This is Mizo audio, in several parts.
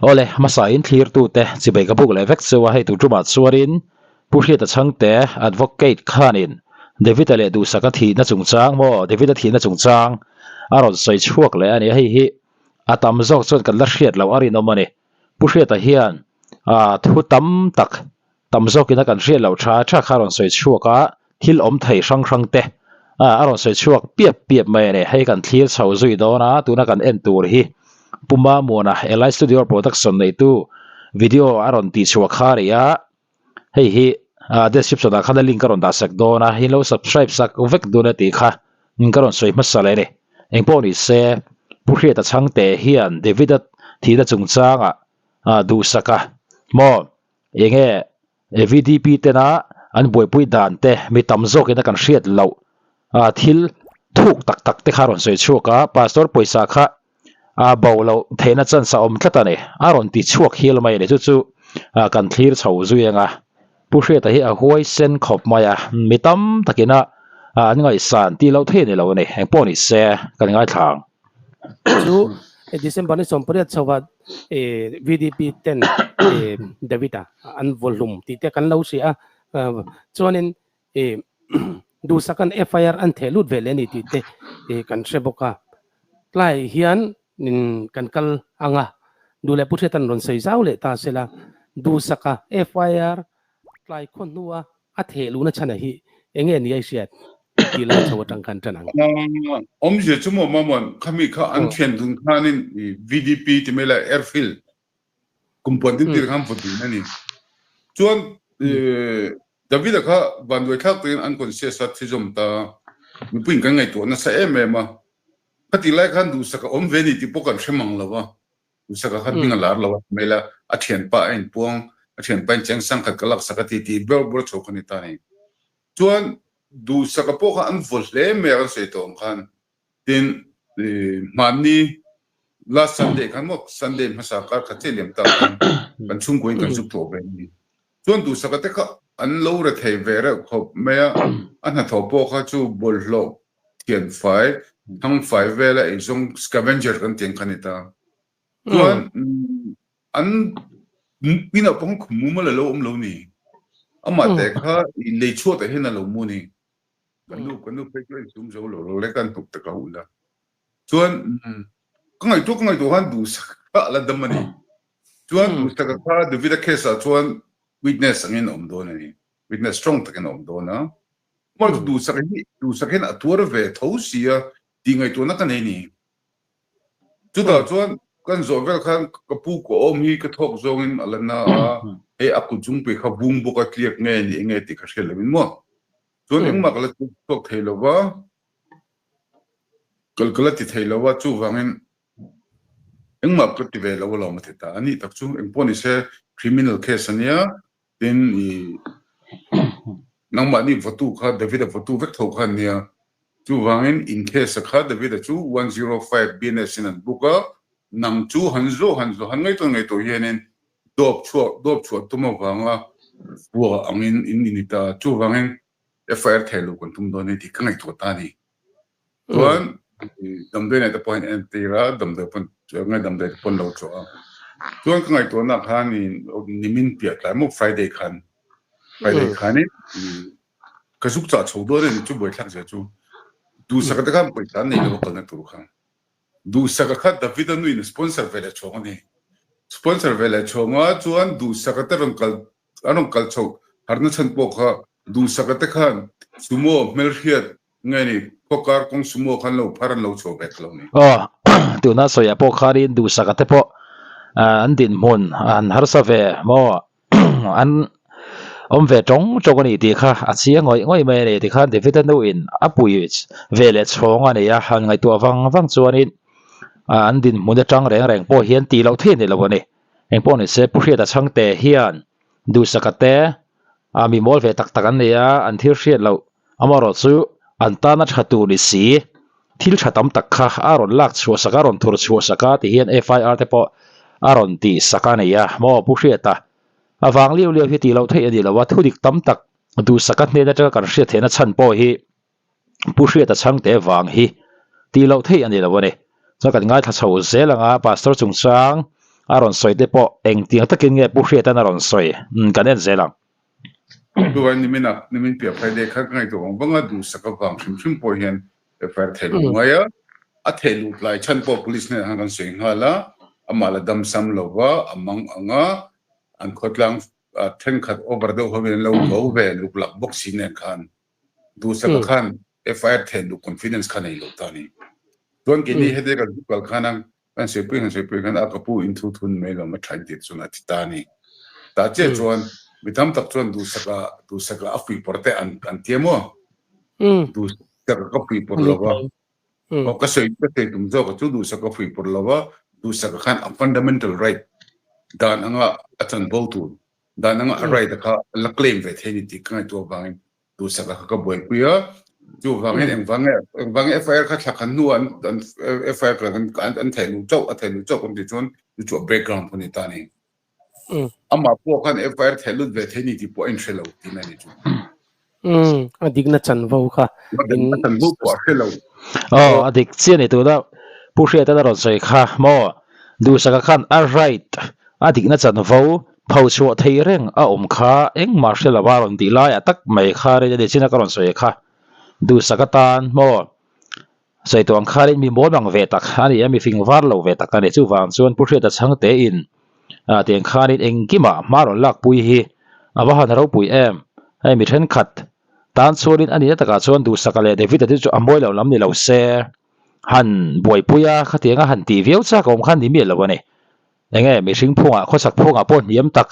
Awle, hmasa in thlirtute chibei ka buk leh vek chu a, hei tur tumah chuanin Pu Hriata Chhangte Advocate khanin David-a leh Duhsaka thihna chungchang maw David-a thihna chungchang a rawn sawi chhuak leh a ni a, hei hi a tam zawk chuan kan la hriat loh a rinawm a ni. Pu Hriata hian thu tam tak tam zawkin a kan hriat loh tha tha kha a rawn sawi chhuak a, thil awm thei hrang hrang te a rawn sawi chhuak piap piap mai a ni. Hei kan thlir chho zui dawn a, tuna kan en tur hi Pu Mamuana Eli Studio Production neitu video a rawn tih chhuah kha a ni a, hei hi description ah khan a link a rawn dah sak dawn a, in lo subscribe sak vek dawn a tih kha ka rawn sawi hmasa leh a ni. Engpawh ni se Pu Hriata Chhangte hian David-a thihna chungchangah duhsak a maw? Enge VDP tena an buaipui dan te mi tam zawkin a kan hriat loh thil thuk tak tak te kha a rawn sawi chhuak a, Pastor pawisa kha a bo loh theihna chance a awm tlat a ni. A rawn ti chhuak hial mai a ni. Chu chu kan thlir chho zui ang a. Pu Hriata hi a huaisen khawp mai a, mi tam takin a an ngaihsan tih loh thei a ni lo a ni. Engpawh ni se kan ngaithla ang. Chu December ni 18 chhoa VDP ten David-a an vawlhlum tih te kan lo hria a, chuanin duhsakan FIR an theh lut ve leh a ni tih te kan hre bawk a. Tlai hian kan kal ang a, duh leh Pu Hriatan rawn sawi zau leh ta sela, duhsaka FIR tlai khaw hnua A theh luhna chhan a hi enge ni a i hriat tih lai chho atang khan tan ang. Awmzia chu maw Mamuan, khami kha an thian dun khanin VDP ti mai la airfield kumpuan tin tir khan vaw dun a ni. Chuan David-a kha vanduai thlak takin unconscious a thi zawm ta, mipuiin kan ngaihtuah nasa em em a. Khatih lai khan duhsak a awm ve ni tih pawh kan hre mang lo a. Duhsaka kha hming a lar lo a ti mai la, a thianpa a inpuang, a thianpa in cheng sangkhat ka laksak a ti tih ber ber chho kha ni ta ni. Chuan Duhsaka pawh kha an vaw hle mai a kan sawi tawh ang khan. Tin, hmanni last Sunday khan maw, Sunday hmasa kar khat chiah liam ta khan kan chhungkua in kan zuk tlawh ve a ni. Chuan Duhsaka te kha an lo re thei ve reuh khawp mai a, a hnathawh pawh kha chu bawlhhlawh thian fai, thang fai vela eizawng scavenger kan tih ang kha a ni ta. Chuan an inah pawh khan khum mumal a lo awm lo ni. Amah teh kha lei chhuatah hian a lo mu ni. Kan nu kan nu phei chu a insum zo lo lo lek a, an hnuk tak a ulh a. Chuan ka ngaihtuah ka ngaihtuah khan Duhsaka kha a la dam a ni. Chuan Duhsaka kha Davida case ah chuan witness angin a awm dawn a ni. Witness strong takin a awm dawn a. Amah chu Duhsaka hi Duhsaka hian a tuar ve tho si a tih ngaihtuahna ka nei ni. Chutah chuan kan zawh vel khan ka pu ka awm hi ka thawk zawngin a la na a, hei a kut zungpui kha vung bawk a tliak nge ni enge tih ka hriat loin maw. Chuan engmah ka la chhuak thei lo va. Kal ka la ti thei lo a, chuvangin engmah ka ti ve lo alawm a ti ta. A nih tak chu engpawh ni se criminal case a nia, tin i nangmahni votu kha David-a votu vek tho kha an nia. Chuvangin in case-a kha David-a chu 105 BNS in an book a, nang chu han zawh han zawh han ngaihtuah ngaihtuah hianin dawp chhuah dawp chhuah tum avanga fua angin in ni ta. Chuvangin FIR thei lo kan tum dawn a ni tih ka ngaihtuah ta a ni. Chuan damdawi nei te pawh hian entir a, damdawi pawn nge damdawi te pawn lo chawh a. Chuan ka ngaihtuahna khan nimin piah tlai maw Friday khan Friday khanin ka zuk chah chho dawn a ni chu buaithlak zia chu. Duhsaka te khan pawisa an nei lo a kalna tur kha. Duhsaka kha David-a nuin a sponsor ve leh chhawng a ni. Sponsor ve leh chhawng a chuan Duhsaka te rawn kal An rawn kal chhoh harna chhan pawh kha Duhsaka te khan sumo hmelhriat nge ni khawkar kawng sumo khan lo phar an lo chho ve lo ni. Aw, tuna sawiah pawh khanin Duhsaka te pawh an dinhmun an harsa ve maw an awm ve tawng tawng a ni tih kha a chiang ngawih ngawih mai a ni. Tikhan David-a nuin a pui ve leh chhawng a nei a, han ngaihtuah vang vang chuanin an dinhmun atang reng reng pawh hian tih loh theih a ni lo a ni. Engpawh ni se Pu Hriata Chhangte hian Duhsaka te a mi mawl ve tak tak an nei a, an thil hriat loh amaherawh chu an tana tha tur ni si thil tha tam tak kha a rawn lak chhuah sak a, a rawn thur chhuah sak a ti hian FIR te pawh a rawn tih sak a nei a maw Pu Hriata a vang liau liau hi tih loh theih a ni lo a, thudik tam tak Duhsaka hnen atanga kan hriat theihna chhan pawh hi Pu Hriata Chhangte vang hi tih loh theih a ni lo a ni. Chuan kan ngaithla chho zel ang a, Pastor chungchang a rawn sawi te pawh engtiang takin nge Pu Hriata'n a rawn sawi kan en zel ang. Chuan nimin ah nimin piah Friday kha ka ngaihtuah vang vang a, duhsak avang hrim hrim pawh hian FIR theih luh ngai a, a theih luh tlai chhan pawh police hnenah khan kan sawi nghal a, amah la dam sam lo va, a mang ang a, an khawtlang thenkhat over deuh ho in an lo vo ve luk lak bawk si nen khan Duhsaka khan FIR theih luh confidence kha nei lo ta a ni. Chuan keini heti kan zuk kal khan a Kan sawipuii kan sawipuii khan a ka pu in thu thun mai lo ma tha in tih chuan a ti ta a ni. Tah chiah chuan mi tam tak chuan duhsaka duhsaka a fuihpawrh te an an ti a maw? Duhsaka ka fuihpawrh lo va. Aw ka sawi ka sawi tum zawk a chu duhsaka fuihpawrh lo va, duhsaka khan a fundamental right dan anga a chanvo tur dan anga a right a kha a la claim ve thei a ni tih ka ngaihtuah avangin Duhsaka kha ka buaipui a, chuvangin engvang nge engvang nge FIR kha thla khat hnuah an an FIR kha an an an theih luh chauh a theih luh chauh kan tih chuan chu chu a background pawh a ni ta a ni. Amah pawh khan FIR theih lut ve thei ni tih pawh a inhre lo tihna a ni chu. Umm a dikna chanvo kha in a chanvo pawh a hre lo. Aw a dik chiah a ni tuna Pu Hriata a rawn sawi kha maw Duhsaka khan a right A dikna chanvo pho chhuah thei reng a awm kha engmah hre lova rawn tih laiah tak mai kha rin a ni chin a ka rawn sawi kha. Duhsak atan maw sawi tawh ang khanin mi mawl mang ve tak a ni a, mi fing var lo ve tak a ni. Chuvang chuan Pu Hriata chhangte in ah tiang khanin engkimah hma rawn lakpui hi a va han ropui em. Hei mi thenkhat tan chuanin a nihna takah chuan Duhsaka leh David-a te chu a mawi lo lam ni lo se han buaipui a, khatianga han tih viau chak a awm khan ni miah lo a ni. Enge mihring phungah khawchhak phungah pawh hniam tak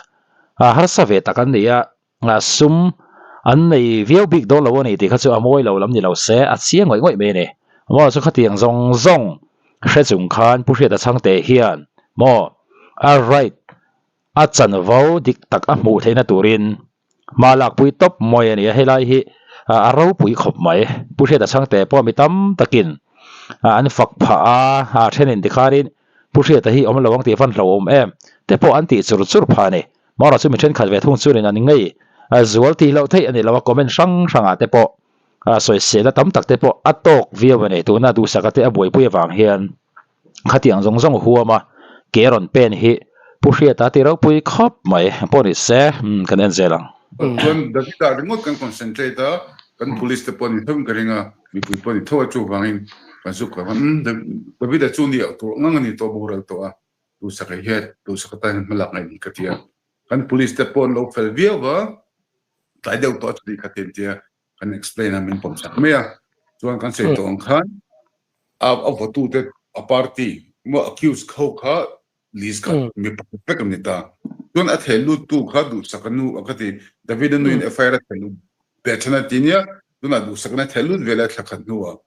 a harsa ve tak an ni a, sum an nei viau bik dawn lo a ni tih kha chu a mawi lo lam ni lo se a chiang ngawih ngawih mai a ni. Maw chu khatiang zawng zawng hre chung khan Pu Hriata Chhangte hian maw a right a chanvo dik tak a hmuh theihna turin hma lakpui tawp mawi a ni a, helai hi a ropui khawp mai. Pu Hriata Chhangte pawh mi tam takin an fak phah a, a thenin tikhanin Pu Hriata hi awm lo ang tih van hlauhawm em te pawh an tih chur chur phah a ni. Marawh chu mi thenkhat ve thung chuanin an ngei zual tih loh theih a ni lo a, comment hrang hrangah te pawh sawisel a tam tak te pawh a tawk viau a ni. Tuna duhsaka te a buaipui avang hian khatiang zawng zawng huam a ke rawn pen hi Pu Hriata ti ropui khawp mai pawh ni se kan en zel ang. Chuan Davida ringawt kan concentrate a, kan police te pawh ni tho in ka ring a, mipui pawh ni tho a chuvangin kan zuk lo a, umm Davida chu ni tur ngang a ni tawh boral tawh a, duhsak hi hian duhsak atan hian hmalak ngaih ni ka ti a, kan police te pawh an lo fel viau va, tlai deuh tawh a chuti kha ti an ti a, kan explain a min pawm sak mai a, chuan kan sawi tawh ang khan a a votu te a party maw accused ho kha list kha mi pakhat vek an ni ta, chuan a theh lut tu kha duhsak a nu a ka ti David a nuin FIR a theh lut ve than a ti nia, tunah duhsak in a theh lut ve leh thla khat hnuah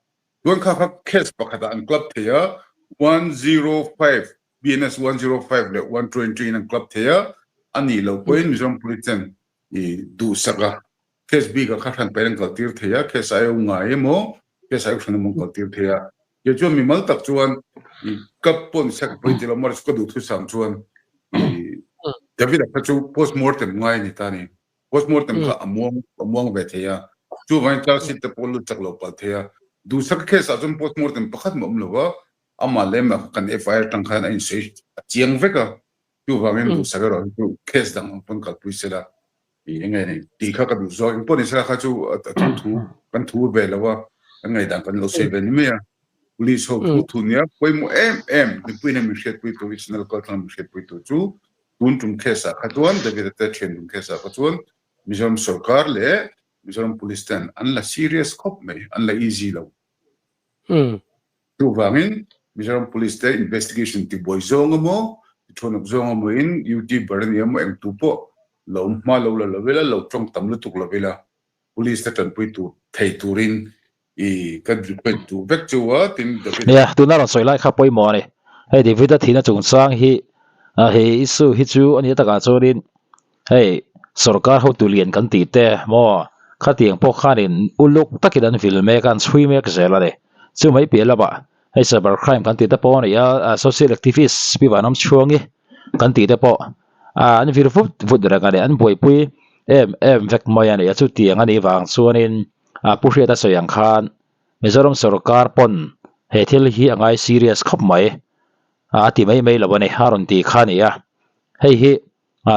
chuan kha kha case pakhat ah an club thei a 105 BNS 105 leh 120 in an club thei a, a nih loh pawhin Mizoram Police ten i duhsak a Case bik ah kha hran pain an kal tir thei a, case ai u ngai emaw, case ai u hran emaw an kal tir thei a. Kei chuan mimal tak chuan i ka pawn sek pawi ti lo maw ka duhthusam chuan i David a kha chu postmortem ngai a ni ta a ni. Postmortem kha a muang a muang ve thei a, chuvangin charge sheet te pawh lut chak lo palh thei a. Duhsak case ah chuan postmortem pakhat mah awm lo va, amah leh amah kha kan FIR tang khan a insawi a chiang vek a, chuvangin duhsak erawh hi chu case dang ang pawn kalpui sela. Ih enge ni tih kha ka duh zawk engpawh ni sela kha chu a thu thu kan thu ve lo a kan ngaihdan kan lo sawi ve ni mai a police ho thu thu nia pawimawh em em mipui nen min hriatpui tur hi channel kal tlang min hriatpui tur chu tun tum case ah kha chuan David a te thian dun case ah kha chuan Mizoram sorkar leh Mizoram police ten an la serious khawp mai an la easy lo. Chuvangin Mizoram Police te investigation tibuai zawng emaw, tithuanawk zawng emaw in YouTuber a ni emaw engtu pawh lo awm hma lo la lo ila, lo tawng tam lutuk lo ila, Police te tanpui tur thei turin i kan request duh vek chu a, tin David. Nia, tuna rawn sawi lai kha pawimawh a ni. Hei David-a thihna chungchang hi he issue hi chu a nih takah chuanin Hei sorkar hotu lian kan tih te maw khatiang pawh khanin uluk takin an vil mek a, an chhui mek zel a ni. Chu mai piah lamah hei cyber crime kan tih te pawh a ni a, social activist pi vanawm chhuangi kan tih te pawh an vir vut vut reng a ni, an buaipui em em vek mai a ni a. Chutiang a nih vang chuanin Pu Hriata sawi ang khan Mizoram sorkar pawn he thil hi a ngai serious khawp mai. A ti mai mai lo a ni, a rawn ti kha a ni a. Hei hi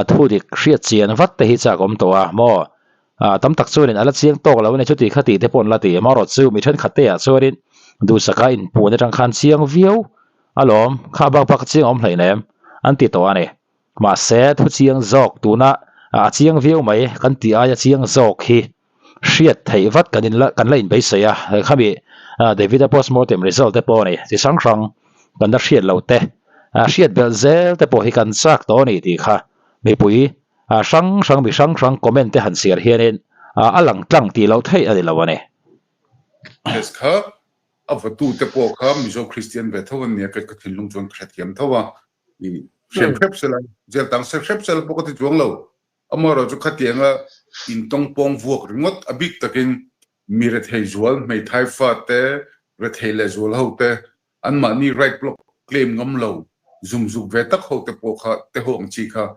thu dik hriat chian vat te hi chak awm tawh a maw? Tam tak chuanin a la chiang tawk lo a ni, chuti kha tih te pawh an la ti. Amaherawh chu mi thenkhat te ah chuanin duhsaka inpuan atang khan chiang viau alawm, kha bak bak chiang awm hleinem an ti tawh a ni. Mahse thu chiang zawk tuna a chiang viau mai kan tih aia chiang zawk hi hriat theih vat kan in kan la inbeisei a, khami David-a postmortem result te pawh a ni, chi hrang hrang kan la hriat loh te, hriat belh zel te pawh hi kan chak tawh a ni tih kha mipui hrang hrang mi hrang hrang comment te han chhiar hianin a lang tlang tih loh theih a ni lo a ni. Yes kha a vatu te pawh kha Mizo Kristian ve tho an nia ka thinlung chuan ka hrethiam tho a, hrem hrep sela jail tang se hrep sela pawh ka ti chuang lo. Amaherawhchu khatianga intawngpawng vuak ringawt a bik takin mi rethei zual, hmeithai fate, rethei leh zual hote, anmahni right block claim ngam lo, zumzuk ve tak hote pawh kha te ho ang chi kha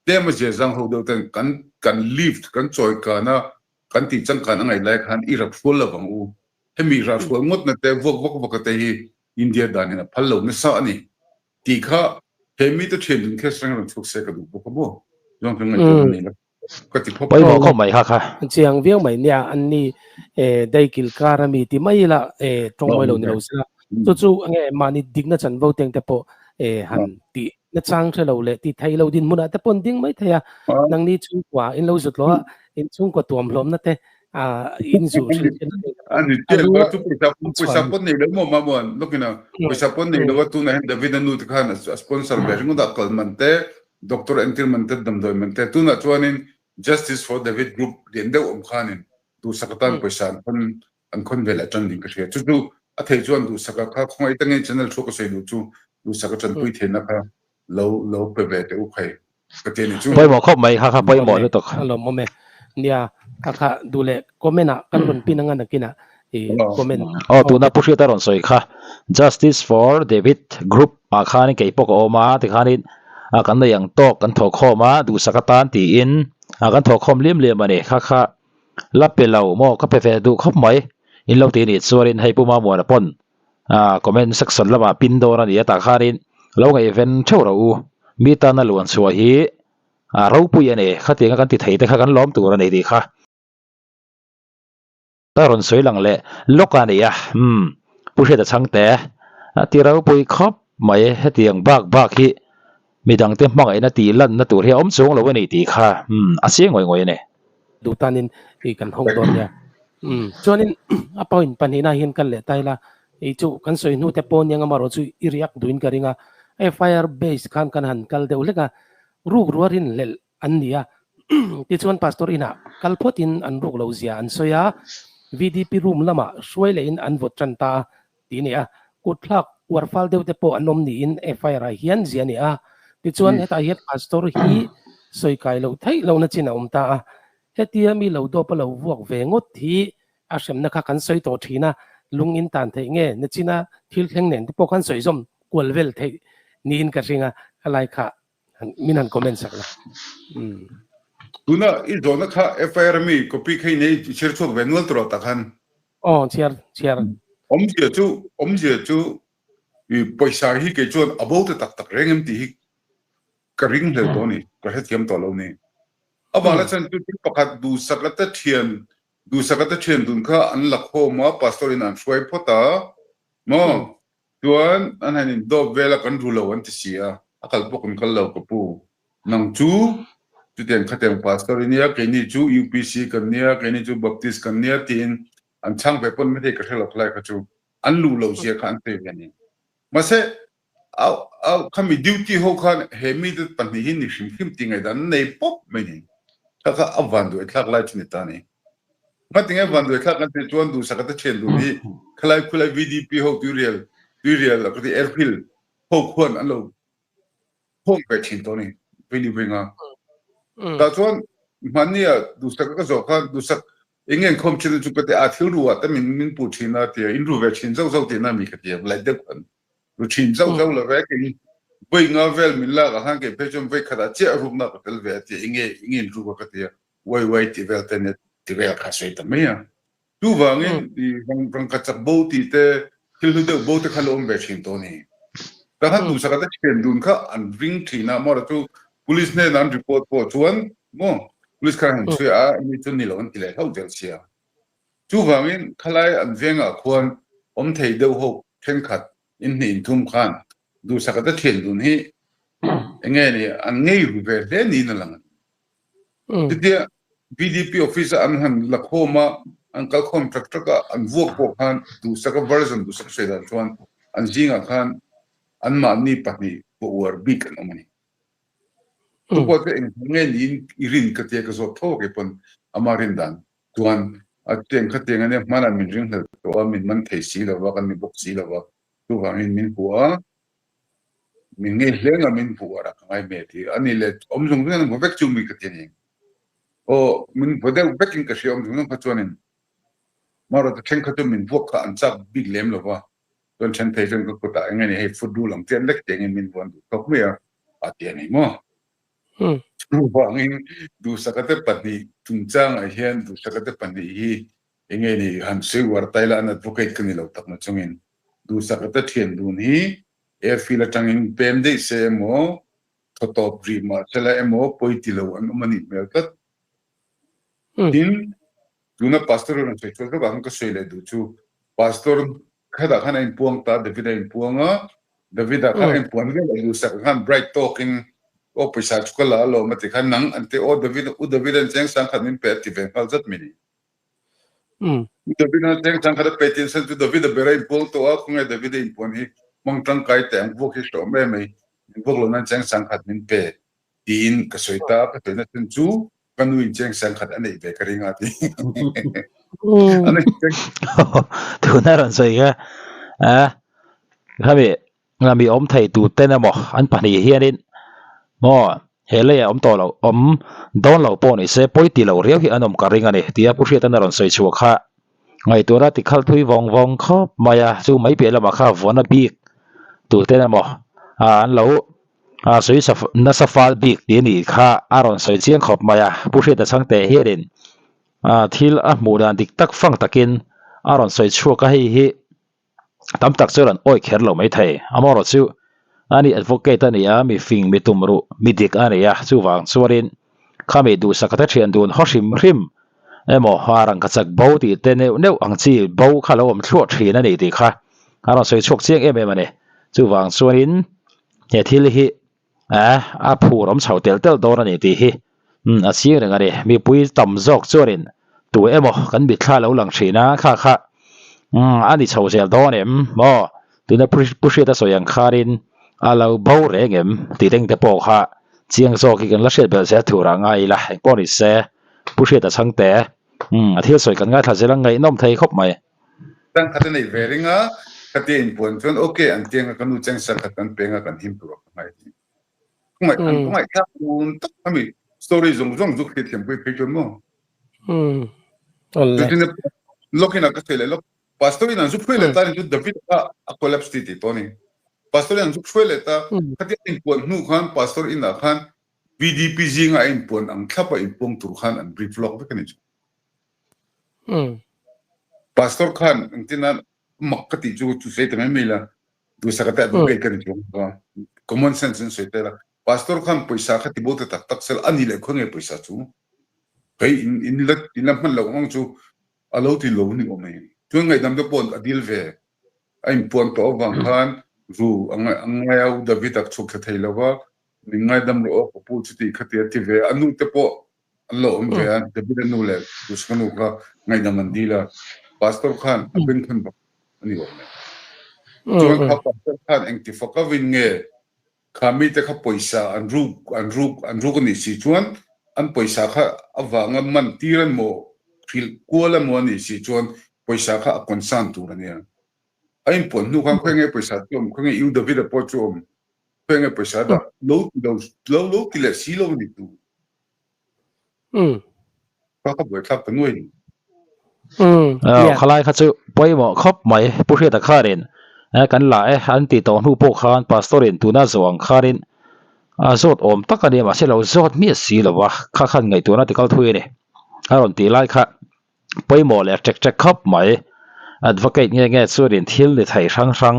tlem a ziazang ho deuh ten kan kan lift kan chawikan a kan tih changkan a ngaih lai khan i rak hrual lovang u. Hemi rahhrual ngawtna te vuak vak vak a te hi India danin a phal lo nasa a ni. Tih kha he mite thian dun khes reng rawn chhuak se ka duh bawk a maw? Zawng chu ngaihtuahna nei la ka ti khawp. Pawimawh khawp mai kha kha. Chiang viau mai nia an ni daikil kar a mi ti mai ila tawng mawi lo ni lo sela chu chu nge mahni dikna chanvo teng te pawh han tih na chang hre lo leh ti thei lo dinhmunah te pawh an ding mai thei a nangni chhungkua in lo zut lo a in chhungkua tuamhlawmna te in zu hrilh thin a ni a lu chu pawisa pawisa pawh nei lo maw mamuan lokina pawisa pawh nei lo a tunah hian David a nu te khan a sponsor ve ringawt a kal man te doctor entir man te damdawi man te tunah chuanin Justice for David group lian deuh awm khanin duhsak atan pawisa an khawn an khawn ve leh tan ding ka hria chu chu a thei chuan duhsaka kha khawngaih tangin channel thu ka sawi duh chu duhsaka tanpui theihna kha lo lo pe ve teh u khai ka ti a ni chu. Pawimawh khawp mai kha kha pawimawh lutuk. A lawmawm e. Nia kha kha duh leh comment ah kan rawn pin anga nakinah i comment. Aw tuna Pu Hriata rawn sawi kha Justice for David group ah khanin kei pawh ka awm a tikhanin kan nei ang tawk kan thawhkhawm a duhsak atan tiin kan thawhkhawm liam liam a ni kha kha la pe lo maw ka pe ve duh khawp mai in lo ti nih chuanin hei Pu Mamuana pawn Comment section lamah pin dawn a ni a tah khanin lo ngaihven theuh rawh u. Mi tana luan chhuah hi a ropui a ni. Khatianga kan ti thei te kha kan lawm tur a ni tih kha. Ka rawn sawi lang leh lawk a ni a. Umm Pu Hriata Chhangte a ti ropui khawp mai. Hetiang bak bak hi Midangte hmangaihna tih lanna tur hi a awm chuang lo a ni tih kha a chiang ngawih ngawih a ni. Duh tanin i kan hawng dawn nia. Chuanin a point pahnihna hian kal leh ta ila, i chu kan sawi hnu te pawh nia amaherawh chu i react duhin ka ring a. FIR base khan kan han kal deuh hlek a, ruk ruar in hlelh an ni a. Tichuan Pastor inah kal phawtin an ruk lo zia an sawi a, VDP room lamah hruai lehin an vawt tan ta a. tih a ni a, kut thlak uar fal deuh te pawh an awm niin FIR ah hian zia a ni a. Tichuan hetah hian pastor hi sawi kai loh theih lohna chin a awm ta a, hetia mi lo dawp a lo vuak ve ngawt hi a hremna kha kan sawi tawh thin a, lung in tan theih nge nachina thil thleng nen te pawh khan sawi zawm kual vel theih niin ka hring a, a lai kha min han comment sak la. Tuna i zawhna kha FIR ami copy kha i nei i chhiar chhuak ve nual tawh tak han. Aw chhiar chhiar. Awmzia chu awmzia chu i pawisa hi kei chuan a bo ta tak tak reng em tih hi ka ring hlel tawh a ni, ka hrethiam tawh lo ni. Avang la chuan chu thil pakhat duhsak ata thian duhsak ata thian dun kha an la khawm a pastor in an hruai phawt a maw Chuan an han in dawp vel a kan ru lo an ti si a, a kal pawh kan kal lo ka pu. Nang chu chutiang khatiang pastor i nia, keini chu UPC kan nia, keini chu Baptist kan nia tiin an chhang ve pawn maithei ka hre lo khalai kha chu an luh lo zia kha an sawi ve a ni. Mahse khami duty ho khan he mite pahnih hi ni hrim hrim tih ngaihdan an nei pawp mai ni. Kha kha a vanduai thlak lai chu ni ta a ni. Ngatinge vanduai thlak kan tih chuan duhsak ata thian dun hi khalai khulai VDP ho tuirial tuirial ka ti airfield ho khuan an lo khawm ve thin tawh ni vei vei nga. Tah chuan hmanni ah duhsak ka zawh khan duhsak eng nge an khawm thin chu ka ti a thil ru ah te min min puh thin a tia in ru ve thin zauh zauh tihna mi ka ti a lai deuh khan ru thin zauh zauh lo ve kei voi nga vel min lak ah khan kei phei chuan voi khat ah chiah rukna ka tel ve a tia eng nge eng nge in ruk a ka ti a uai uai tih vel te nia ti vel kha sawi ta mai a. Chuvangin rangkachak bo tih te thil hlu deuh bo te kha la awm ve thin tawh a ni. Tah khan duhsaka te thian dun kha an ring thin a, maw chu police hnenah an report pawh chuan maw police khan an han chhui a, ani chu ni lo an ti leh hlauh zel sia. Chuvangin khalai an vengah khuan awm thei deuh ho thenkhat inhnih inthum khan duhsaka te thian dun hi enge ni an ngei ru ve hle niin a lang a ni. Chutia VDP office a an han la khawm a, an kal khawm tak tak a, an vuak pawh khan duhsaka version duhsak sawi dan chuan an zingah khan anmahni pahnih pawh uar bik an awm a ni. Chu pawh chu eng nge niin i rin ka tia ka zawt tho a keipawn ama rin dan chuan a chutiang khatiang ania hmanah min ringhlel tawh a, min man thei si lova, kan ni bawk si lova, chuvangin min hmu a, Min ngei hle nga min hmuh a ka ngai me ti a ni le awm zung zung an hmu vek chu mi ka ti a ni. Aw min vaw deuh vekin ka hria awm zung zung kha chuanin marawh thleng kha chu min vuak kha an chak bik lem lo va, chuan then phei chuan ka kutah eng nge ni hei foot rule ang chian lek tiangin min vuan duh tawk mai a a ti a ni maw. Chuvangin Duhsaka te pahnih chungchangah hian Duhsaka te pahnih hi eng nge ni han sawi uar ta ila an advocate ka ni lo tak na chungin Duhsaka te thian dun hi airfield atangin pem daih se emaw, thaw tawp rih mah sela emaw pawi ti lo an awm a nih hmel tlat. Tin, tuna Pastor rawn sawi chhuak zawkah khan ka sawi leh duh chu, Pastor khatah khan a inpuang ta, David a inpuang a, David-a khan a inpuan vel a Duhsaka khan bright tawkin aw pawisa chu ka la alawm a ti khan nang an ti aw David, u David an cheng sang khat min pe a ti ve nghal zat mai ni. David a cheng chang khat a pe tin san chu David a ber a inpuang tawh a, khawnge David a inpuan hi hmang tangkai teh ang vuak hi hrehawm em mai, min vuak lo nan cheng sang khat min pe tiin ka sawi ta a, ka sawina chhan chu ka nu in cheng sang khat a neih ve ka ring a ti. A neih cheng. Tuna rawn sawi kha a khami mi awm thei tur ten emaw an pahnih hianin maw he leiah awm tawh loh awm dawn lo pawh ni se pawi ti lo riau hi an awm ka ring a ni tia Pu Hriatan a rawn sawi chhuah kha ngaihtuahna ti khalh thui vawng vawng khawp mai a chu mai piah lamah kha vuahna bik tur ten emaw ah an lo ah sawi nasa fal bik tih a nih kha a rawn sawi chiang khawp mai a Pu Hriata chhangte hianin ah thil a hmuh dan dik tak fang takin a rawn sawi chhuak a hei hi. Tam tak chuan an awih kher lo mai thei. Amaherawh chu ani advocate a ni a, mi fing, mi tum ruh, mi dik a ni a, chuvang chuanin khami duhsak te thian dun haw hrim hrim emaw a rangkachak bo tih te neuh neuh ang chi bo kha lo awm thluah thin a ni tih kha a rawn sawi chhuak chiang em em a ni. Chuvang chuanin he thil hi Eh, a phur awm chho telh telh dawn a ni tih hi umm a chiang reng a ni. Mipui tam zawk chuanin tu emaw kan mitthla lo lang thin a, kha kha umm a ni chho zel dawn em maw? Tuna Pu Hriata sawi ang khanin a lo bo reng em tih reng te pawh kha chiang zawk hi kan la hriat belh zel tur ah ngai ila engpawh ni se Pu Hriata chhangte umm a thil sawi kan ngaithla zel a ngaihnawm thei khawp mai. Chang khat a nei ve ring a, khatia inpuan chuan ok an tiang a ka nu cheng sang khat kan peng a kan him tur a ka ngai ti. Khawngaih an khawngaih thlak tun tak ami story zawng zawng zuk hriat thiam pui phei chuan maw. Chutin lawk in a ka sawi leh lawk pastor in an zuk hruai leh ta ni chu David kha a collapse ti tih tawh a ni. Pastor in an zuk hruai leh ta khatia inpuan hnu khan pastor in ah khan VDP zinga a inpuan ang thlap a inpuang tur khan an brief lawk vek a ni chu. Pastor khan engtin a mak ka tih chu chu sawi ta mai mai la, duhsaka te advocate ka ni chuang lo a, common sense in sawi ta ila, Pastor khan pawisa kha ti bo ta tak tak sela a ni leh khaw nge pawisa chu hei in in la in la hman loh ang chu a lo ti lo ni awm e. Chuan ngaihdam te pawh a dil ve, a inpuan tawh avang khan ru a ngai a, U David a chhuk thla thei lo va, min ngaidam rawh aw ka pu chuti khati a ti ve, a nu te pawh an lo awm ve a, David a nu leh Duhsaka nu kha ngaihdam an dil a, Pastor khan a bengkhawn bawk a ni awm e. Chuan kha Pastor khan engti fak avin nge kha mite kha pawisa an ruk an ruk an ruk a nih si chuan an pawisa kha avanga man tir emaw hrilh kual emaw a nih si chuan pawisa kha a concern tur a nia. A inpuan hnu khan khawi nge pawisa chu awm, khawi nge U David-a pawh chu awm, khawi nge pawisa dah lo ti lo lo lo ti leh si lo a ni tu. Kha ka buaithlak ta nuai ni. Khalai kha chu pawimawh khawp mai Pu Hriata kharin kan la e an tih tawh hnu pawh khan Pastor in tuna zawh ang kharin a zawt awm tak a nia mahse lo zawt miah si lo va kha khan ngaihtuahna ti kal thui a ni a rawn tih lai kha pawimawh leh ṭek ṭek khawp mai. Advocate nge nge chuanin thil ni thei hrang hrang.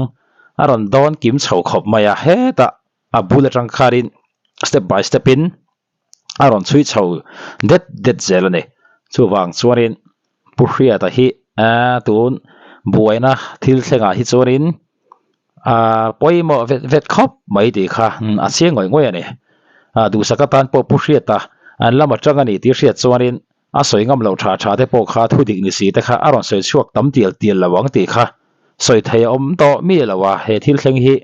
A rawn dawn kim chho khawp mai a, hetah a bul atang khanin step by step in a rawn chhui chho det det zel a ni. Chuvang chuanin Pu Hriata hi tun buaina thil thlengah hi chuanin Aaa pawimawh vet vet khawp mai tih kha a chiang ngawih ngawih a ni. Aa duhsak atan pawh Pu Hriata an lam atang a ni tih hriat chuanin a sawi ngam loh tha tha te pawh kha thu dik ni si te kha a rawn sawi chhuak tam tial tial lo ang tih kha sawi thei a awm tawh mi lo a, he thil thleng hi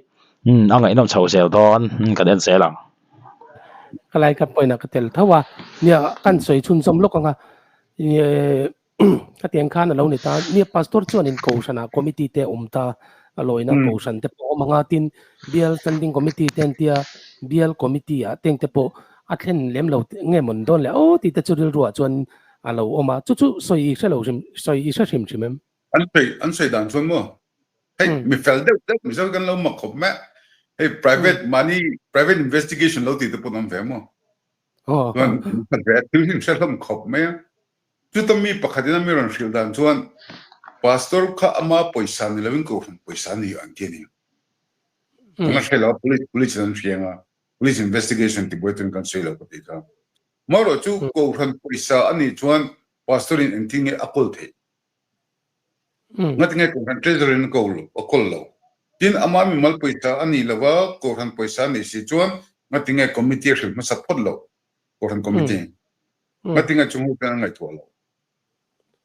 a ngaihnawm chho zel dawn kan en zel ang. Ka lai ka point ah ka tel tho a, nia kan sawi chhunzawm lawk ang a, Ka tiang khan a lo ni ta. Nia pastor chuan in kohhran ah committee te a awm ta a lawina kohhran te pawh a awm ang a, tin bial standing committee te an tia bial committee ah teng te pawh a thlen lem lo nge mawn dawn le aw tih te chu rilru ah chuan a lo awm a, chu chu sawi i hre lo hrim sawi i hre hrim hrim em? An sawi an sawi dan chuan maw hei mi fel deuh deuh mizo kan lo mak khawp mai hei private mahni private investigation lo tih te pawh an awm ve maw chuan thil hi an hre hlawm khawp mai a. Chuta mi pakhatin a mi rawn hrilh dan chuan Pastor kha ama pawisa ni loin kohhran pawisa ni an ti a ni. Kan la hre lo a, police police in an hriang a, police investigation ti buai chuan kan sawi lo ka ti kha. Marawh chu kohhran pawisa a nih chuan Pastor in engtin nge a kawl theih? Ngatinge kohhran treasury in a ko a kawl lo? Tin ama mimal pawisa a nih lova kohhran pawisa a nih si chuan ngatinge committee a hrilh hmasa phawt lo kohhran committee? Ngatinge chung ho chuan an ngaihtuah lo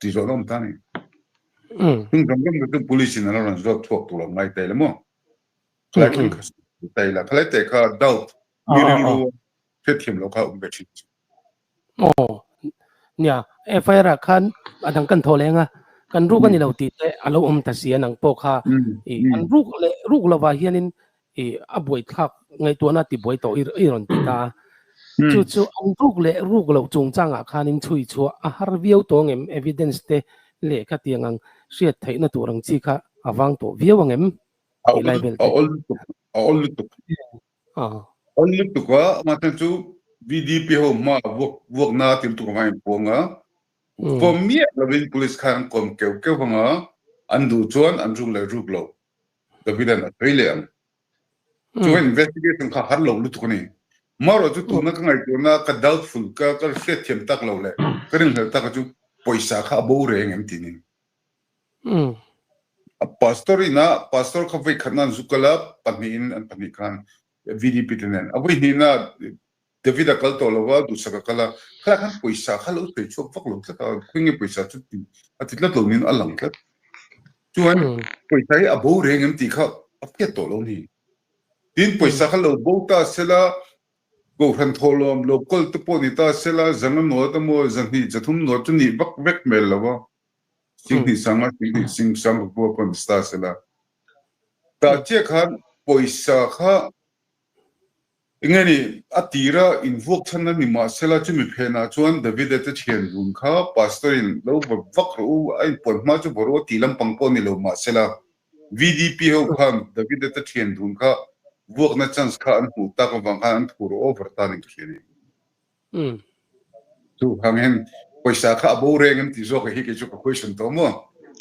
tih zawhna awm ta a ni. Chung zawng zawng te chu police in an lo rawn zawt chhuak tur an ngai ta ila maw? Khalai thleng kha ta ila, khalai te kha doubt mi rilru hriatthiam loh kha awm ve thin chu. Aw, nia, FIR ah khan a dang kan thaw leng a, kan ruk a ni lo tih te a lo awm ta si a nang pawh kha i an ruk leh ruk lovah hianin i a buaithlak ngaihtuahna ti buai tawh i rawn ti ta a. Chu chu an ruk leh ruk loh chungchangah khanin chhui chhuah a har viau tawh ang em? Evidence te leh khatiang ang hriat theihna tur ang chi kha a vang tawh viau ang em? Tih lai vel te. A awl lutuk, a awl lutuk. Awl lutuk a, amah chuan chu VDP ho hma vuak vuakna ti lutuk ang a inpuang a. Kawm miah lovin police khan an kawm keuh keuh ang a, an duh chuan an ruk leh ruk loh. Davidan a sawi leh ang. Chuan investigation kha har lo lutuk a ni. Marawh chu tuna ka ngaihtuahna ka doubtful ka ka hriatthiam tak lo leh ka rinhlelh tak chu pawisa kha a bo reng em tih ni. A pastor ina pastor kha vawi khatna an zu kal a, pahnihin an pahnih khan VDP te nen. A vawi hnihna David a kal tawh lo va, duhsak a kal a, khalai khan pawisa kha lo sawi chhuak vak lo tlat a, khawi nge pawisa chu ti a ti tlat lo niin a lang tlat. Chuan pawisa hi a bo reng em tih kha a hriat tawh lo ni. Tin pawisa kha lo bo ta sela, Kohhran thawhlawm lo kawl te pawh ni ta sela, zanga nawt emaw, zahnih zathum nawt chu nih vak vek hmel lo a, singhnih sanga singhnih sing sang pawh pawh ni ta sela. Tah chiah khan pawisa kha Enge ni, a tira invuak chhan a ni mahsela chumi phenah chuan Davida te thian dun kha Pastor in lo va vak rawh u, a inpuan hma chu va rawh a tih lampang pawh ni lo mahsela VDP ho khan Davida te thian dun kha vuakna chance kha an hmuh tak avang khan an phur over ta ning ka hria ni. Chu hang hian pawisa kha a bo reng em tih zawk hi kei chu ka question tawh maw?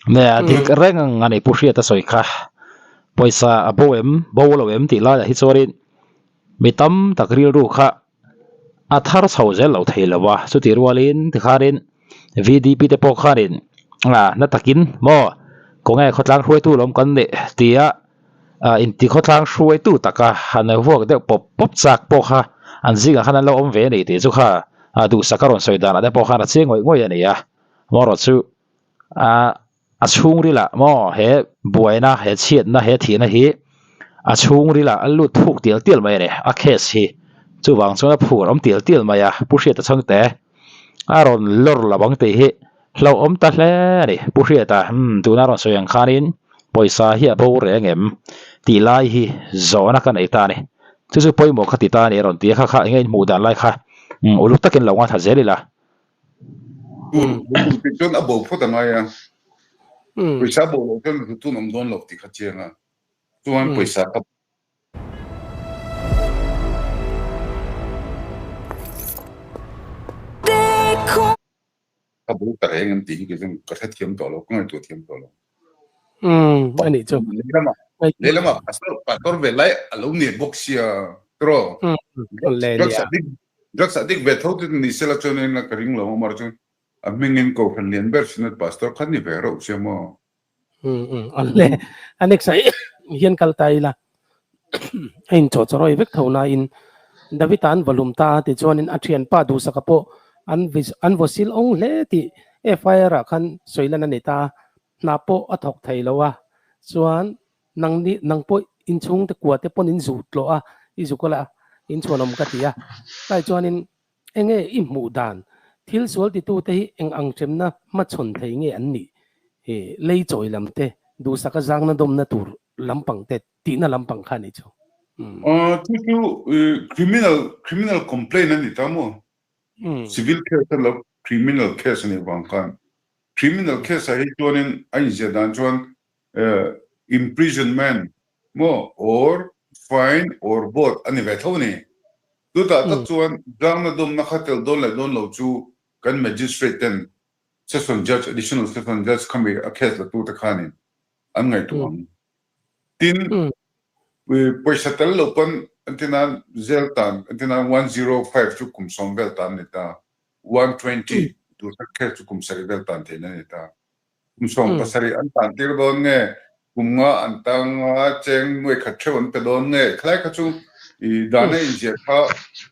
Nge a dik reng ang a ni Pu Hriata sawi kha. Pawisa a bo em, bo lo em tih laiah hi chuanin mi tam tak rilru kha a thar chho zel lo thei lo a, chutih rualin tikhanin VDP te pawh khanin a na takin maw khawnge khawtlang hruaitu lawm kan nih tia inti khawtlang hruaitu taka han vuak deuh pawp pawp chak pawh kha an zingah khan an lo awm ve a ni tih chu kha duhsak a rawn sawi danah te pawh khan a chiang ngawih ngawih a ni a, amaherawh chu a chhungril ah maw he buaina he chhiatna he thihna hi a chhungril ah a lut thuk tial tial mai a ni a case hi chuvang chuan a phur awm tial tial mai a Pu Hriata chhangte a rawn lawr lo ang tih hi hlauhawm ta hle a ni Pu Hriata umm tuna rawn sawi ang khanin pawisa hi a bo reng em tih lai hi zawhna ka nei ta a ni chu chu pawimawh kha ti ta a ni a rawn ti a kha kha eng nge in hmuh dan lai kha umm uluk takin lo ngaithla zel ila. Tur tih chuan a bo phawt a ngai a, pawisa bo loh chuan rutun awm dawn lo tih kha chiang a, chuan pawisa kha a bo ta reng em tih hi kei chuan ka hrethiam tawh lo, ka ngaihtuah thiam tawh lo. A nih chu. Lehlamah pastor pastor ve lai a lo ni bawk sia tiraw? Drugs addict drugs addict ve tho te ni sela chuan in ka ring lo amar chuan a hmingin kohhran lian ber synod pastor kha ni ve reuh sia maw? Awle a next ah hian kal ta ila a inchawh chawrawi vek tho nain David-a an va lum ta a tichuanin a thianpa duhsaka pawh an an vaw sil awng hle tih FIR ah khan sawi lan a ni ta a, hna pawh a thawk thei lo a, chuan nang ni nang pawh inchhungte kua te pawn in zuh tlawh a, i zuk a la inchhuanawm ka ti a, tlai chuanin Enge i hmuh dan? Thil sual titute hi eng ang hremna hmachhawn thei nge an nih? Lei chawi lam te, duhsaka zangna dawmna tur lampang te tihna lampang kha a nih chu. Chu chu criminal criminal complaint a ni ta maw? Civil case a lo criminal case a nih vang khan. Criminal case ah hi chuanin a inziah dan chuan imprisonment maw or fine or both a ni ve tho a ni. Chutah tak chuan zangna dawmna kha tel dawn leh dawn lo chu kan magistrate ten session judge, additional session judge khami a case la tute khanin an ngaihtuah ang. Tin, pawisa tel lo pawn entirnan jail tan entirnan 105 chu kum 10 vel tan a ni ta, 120 duhsak case chu kum 7 vel tan theihna a ni ta. Kum 17 an tan tir dawn nge, kum nga an tang a, cheng nuai khat theuh an pe dawn nge, khalai kha chu i dana inziah kha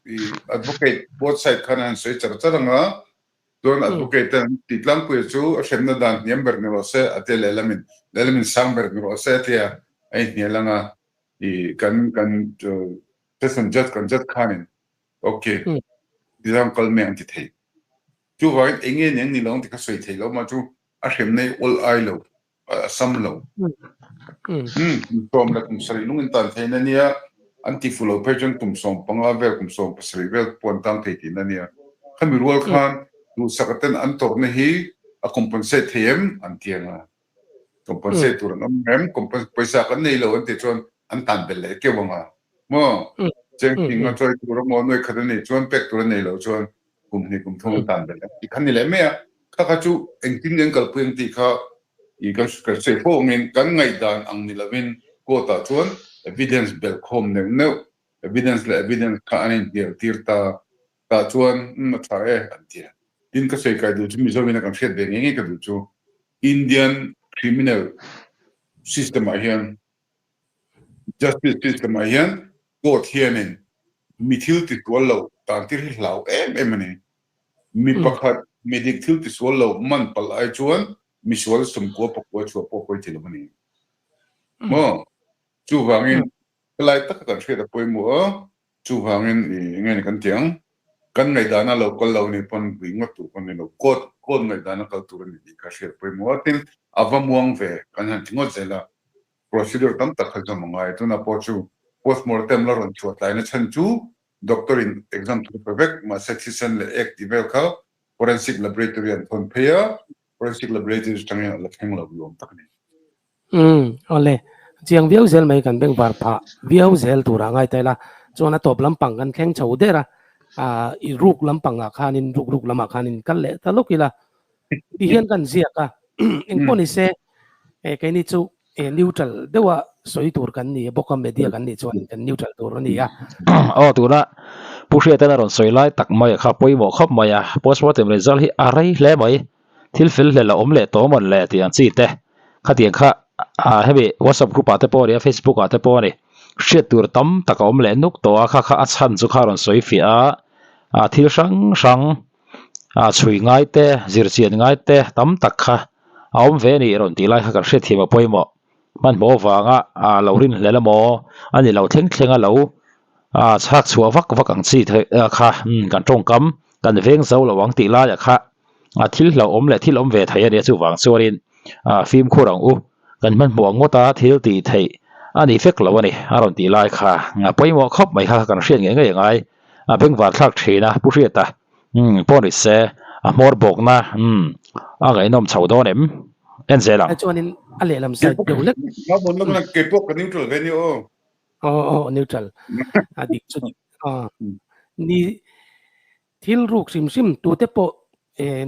i advocate both side khan an han sawi char char ang a, chuan advocate ten an tih tlangpuia chu a hremna dan hniam ber ni rawh se a tia lehlamin lehlamin sang ber ni rawh se a tia a inhnial ang a, i kan kan session judge kan judge khanin ok tizang kal mai ang ti thei. Chuvangin eng nge eng ni lo ang ti kha sawi thei lo mah chu a hremna hi awl ai lo, a sam lo. Kum 10 leh kum 7 lung in tan theihna a nia, an ti fu lo phei chuan kum 15 vel, kum 17 vel pawh an tang thei tihna a nia. Khami rual khan duhsaka ten an tawrhna hi a compensate thei em an ti ang a. Compensate tur an awm em? Pawisa kan nei lo an tih chuan an tan belh leh keuh ang a. Maw? Cheng thing a chawi tur emaw nuai khat a neih chuan pek tur a nei loh chuan kum hnih kum thum an tan belh ang tih kha ni leh mai a. Kha kha chu engtin nge an kalpui ang tih kha i kan kan sawi fo angin kan ngaihdan ang ni lovin court ah chuan evidence belh khawm neuh neuh, evidence leh evidence kha an inhnial tir ta tah chuan umm a tha e an ti a. Tin ka sawi kai duh chu Mizo in a kan hriat ve ngei ngei ka duh chu Indian criminal system ah hian Justice system ah hian court hianin mi thil tisual lo tan tir hi hlau em em a ni. Mi pakhat mi dik thil tisual lo man palh ai chuan misual sumkua pakua chhuah pawh pawi thei lo a ni. Maw? Chuvangin helai taka kan hriat a pawimawh a, chuvangin i enge ni kan ti ang, kan ngaihdana lo kal lo ni pawn vui ngawt tur pawn ni lo, court court ngaihdana kal tur a ni tih kha hriat pawimawh a, tin a va muang ve kan han ti ngawt zel a, Procedure tam tak kha zawm a ngai. Tunah pawh chu postmortem la rawn chhuah tlaina chhan chu doctor in exam thu pe vek mahse thisen leh ek tih vel kha forensic laboratory an thawn phei a, forensic laboratory atangin a la thleng lo luam tak a ni. Umm awle, chiang viau zel mai kan bengvar phah viau zel turah ngai ta ila, chuan a tawp lampang kan thleng chho der a, ah i ruk lampangah khanin ruk ruk lamah khanin kal leh ta lawk ila, ti hian kan ziak a, engpawh ni se keini chu neutral deuha sawi tur kan ni bawk a, media kan nih chuan kan neutral tur a ni a. Aw tuna Pu Hriatan a rawn sawi lai tak mai a kha pawimawh khawp mai a, postmortem result hi a rei hle mai, thil fel hlel a awm leh tawh mawn le tih ang chi te khatiang kha hemi WhatsApp group ah te pawh a ni a, Facebook ah te pawh a ni, hriat tur tam tak a awm leh nuk tawh a, kha kha a chhan chu kha a rawn sawi fiah a, thil hrang hrang A chhui ngai te, zirchian ngai te tam tak kha a awm ve a ni rawn tih lai kha kan hriatthiam a pawimawh. Hmanhmawh avanga a lo rinhlel emaw a ni lo thleng thleng a lo chhak chhuah vak vak ang chi kha kan tawngkam kan veng zo lo ang tih laiah kha a thil hlauhawm leh thil awm ve thei a nia chuvang chuanin fimkhur ang u kan hmanhmawh ang ngawt a thil tih theih a ni fek lo a ni a rawn tih lai kha a pawimawh khawp mai kha kan hriat ngei ngei a ngai. A bengvar thlak thin a, Pu Hriata, umm pawh ni se, a hmawr bawkna, umm a ngaihnawm chho dawn em? En zel ang. Chuanin a lehlam side deuh lek. Keipawh ka neutral ve nia aw. Aw aw neutral. A dik chu dik. Aw ni thil ruk hrim hrim tute pawh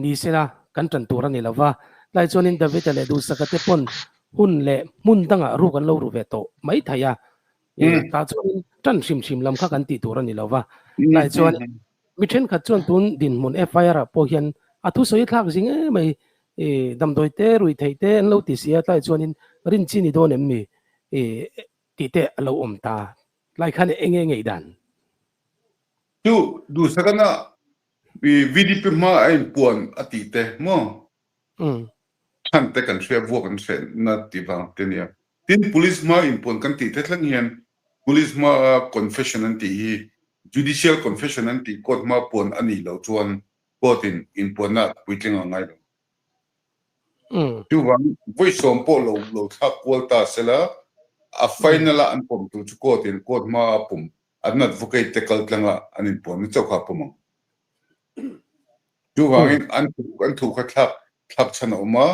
ni sela kan tan tur a ni lova. Tlai chuanin David-a leh Duhsaka te pawn. Hun leh hmun dangah ruk an lo ru ve tawh mai thei a, tah chuanin tan hrim hrim lam kha kan tih tur a ni lo va. Tlai chuan mi thenkhat chuan tun dinhmun FIR ah pawh hian a thusawi thlak zing em mai, damdawi te, ruihtheih te an lo ti si a, tlai chuanin rin chi ni dawn em mi tih te a lo awm ta. Tlai khan eng nge ngaihdan? Chu Duhsakana VDP hma a inpuan a tih te maw? Chhan te kan hria vuak an hre na tih vang te nia. Tin police hma inpuan kan tih te thleng hian police hma a confession an tih hi judicial confession an tih court hma puan a nih loh chuan court in inpuanna a puitling a ngai lo. Chuvang vawisawm pawh lo lo thlak kual ta sela a final a an pawm tur chu court in court hma a pawm an advocate te kal tlanga an inpuanna chauh kha a pawm ang. Chuvangin an an thu kha thlak thlak chhan a awm a,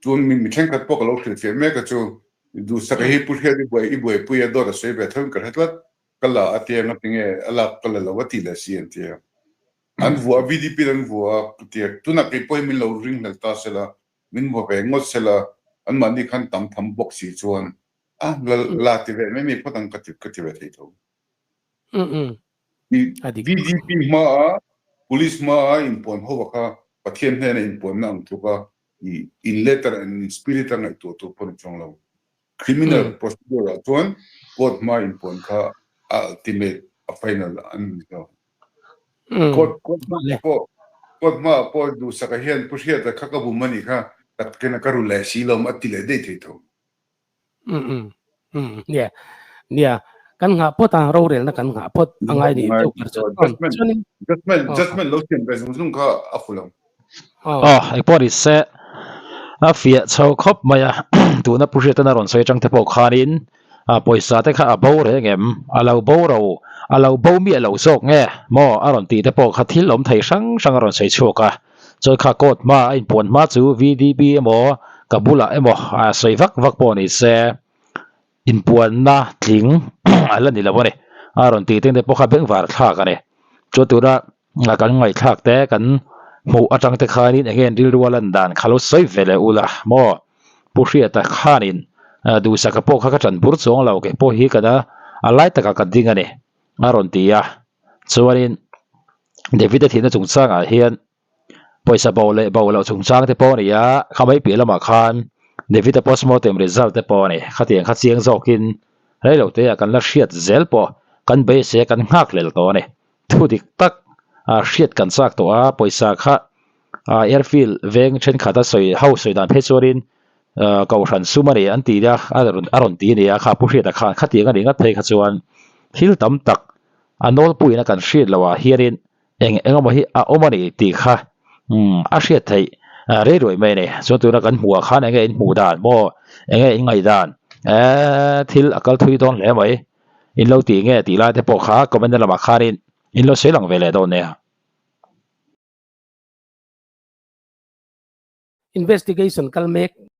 chuan mi mi thenkhat pawh ka lo hrilhfiah mek a chu Duhsaka hi Pu Hriat i buai i buaipui a dawt a sawi ve tho in ka hre tlat, ka la a tia ngatinge a lak ka la lo a tih leh si an tia. An vua a VDP in an vua a ka tia, tunah kei pawh hi min lo ringhlel ta sela, min vua ve ngawt sela, anmahni khan tam tham bawk si chuan a la la ti ve mai mai phawt ang ka ti ka ti ve thei tho. VDP hmaa Police hmaa inpuan ho kha Pathian hnena inpuanna ang tluk a in letter and in spirit a ngaihtuah tur pawh ni chuang lo. Criminal procedure ah chuan court hmaa inpuan kha a ultimate a final an ni lo. Court court hmaah pawh court hmaah pawh Duhsaka hian Pu Hriata kha ka bum a nih kha tak takin a ka ru leh si lo a ti leh daih thei tho. Nia, nia, kan nghah phawt a, rorelna kan nghah phawt a ngai ni deuh ber chu. Judgment, judgment, judgment lo siam ve zung zung kha a fu lo. Aw, eng pawh ni se, a fiah chho khawp mai a, tuna Pu Hriatana rawn sawi atang te pawh khanin pawisa te kha a bo reng em, a lo bo ro, a lo bo miah lo zawk nge maw a rawn tih te pawh kha thil awm thei hrang hrang a rawn sawi chhuak a. Chuan kha court hma a inpuan hma chu VDP emaw ka bulah emaw a sawi vak vak pawh ni se inpuanna tling a la ni lo a ni. A rawn tih teng te pawh kha bengvar thlak a ni. Chuan tuna kan ngaihthlak te kan hmuh atang te khanin eng nge an rilru a lan dan kha lo sawi ve leh ula maw Pu Hriata khanin duhsaka pawh kha ka tan bur chuang lo kei pawh hi ka a lai takah ka ding a ni a rawn ti a. Chuanin David-a thihna chungchangah hian pawisa bo leh bo loh chungchang te pawh a ni a, kha mai piah lamah khan David-a postmortem result te pawh a ni. Khatiang kha chiang zawkin reilote ah kan la hriat zel pawh kan beisei a kan nghak hlel tawh a ni. Thu dik tak hriat kan chak tawh a, pawisa kha airfield veng thenkhat a sawi ho sawi dan phei chuanin kohhran sum a ni an ti a, a rawn ti a ni a, kha Pu Hriata khan khatiang a nih ngat phei kha chuan thil tam tak A nawlpuiin a kan hriat loh ah hianin eng eng emaw hi a awm a ni tih kha umm a hriat theih rei ruai mai a ni. Chuan tuna kan hmuh ah khan enge in hmuh dan maw enge in ngaih dan eee thil a kal thui dawn hle mai in lo tih nge tih lai te pawh kha comment na lamah khanin in lo sawi lang ve leh dawn nia. Investigation kal mek.